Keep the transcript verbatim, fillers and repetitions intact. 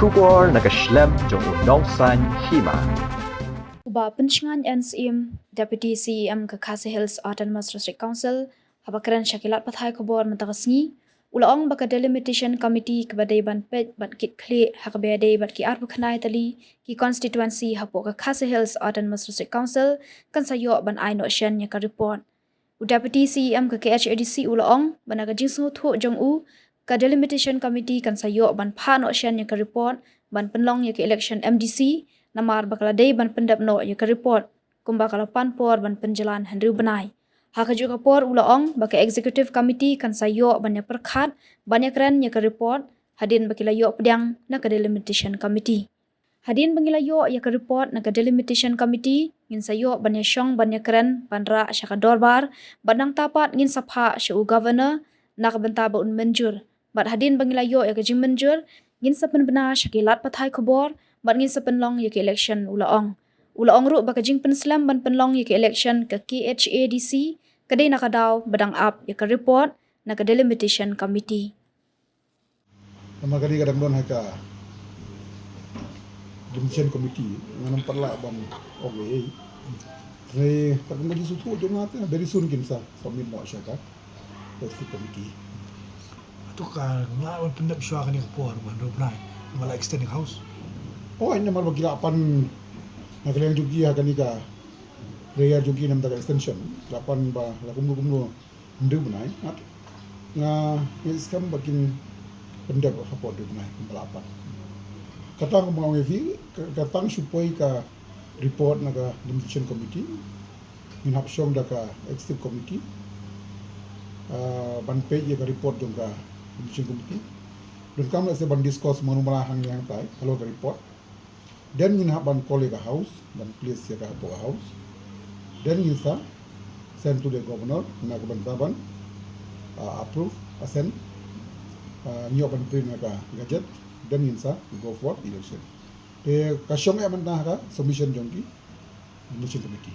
Khubor na ka shlem jong u nongsan hima. U Bah Pynshngain N Syiem, Deputy C E M ka Khasi Hills Autonomous District Council, haba kren sha ki lad pathai khubor mynta ka sngi, u la ong ba ka Delimitation Committee kaba dei ban peit bad kit khlieh ha kaba dei bad ki arphew khyndai tylli ki constituency hapoh ka Khasi Hills Autonomous District Council kan sa ïoh ban ai noh shen ïa ka report. U Deputy C E M ka K H A D C u la ong ba na ka jingsngewthuh jong u, ka Delimitation Committee kan sa ïoh ban phah noh shen ïa ka report ban pynlong ïa ka election M D C, namar ba ka la dei ban pyndep noh ïa ka report kumba ka la pan por ban pynjlan hynriew bnai. Ha kajuh ka por u la ong ba ka Executive Committee kan sa ïoh ban ïa pyrkhat ban ïa kren ïa ka report hadien ba ki la ïoh pdiang na ka Delimitation Committee. Hadien ba ngi la ïoh ïa ka report na ka Delimitation Committee, ngin sa ïoh ban ïa shong ban ïa kren ban rah sha ka dorbar, bad nangta pat ngin sa phah sha u Governor na ka bynta ba un mynjur. Bad hadien ba ngi la ïoh ïa ka jingmynjur, ngin sa pynbna sha ki lad pathai khubor bad ngin sa pynlong ïa ka election, u la ong. U la ong ruh ba ka jingpynslem ban pynlong ïa ka election ka K H A D C ka dei na ka daw ba dang ap ïa ka report na ka Delimitation Committee. Namar kane ka dang don ha ka Delimitation Committee, ngan ym pat lah ban ong ei ei. Te kat ka jingsngewthuh jong nga te very soon kin sa submit noh sha ka Executive Committee. Hato ka lah ban pyndep shuwa kane ka por ban hynriew bnai, ba la extend ka House? Oh, ai namar ba ki la pan na ka liang jong ki ha kane ka prayer jong ki namar ka extension. Ki la pan ba la kumno kumno hynriew bnai, nga ngeit skhem ba kin pyndep hapoh hynriew bnai kumba la pan. Kata nga ong ïa phi, ka, ka tang shu poi ka report na ka Delimitation Committee, ngin hap shong da ka Executive Committee, ah, ban peit ïa ka report jong ka Delimitation Committee. Donkam lehse ban discuss mano mano hangne hangtai halor ka report. Then ngin hap ban call ïa ka House, ban place ïa ka hapoh ka House. Then ngin sa send to the Governor na ka bynta ban, ah, approve, assent, ah, ngin ïoh ban print ha ka Gazette. Then ngin sa go for election. Te ka shong ïa mynta ha ka submission jong ki Delimitation Committee.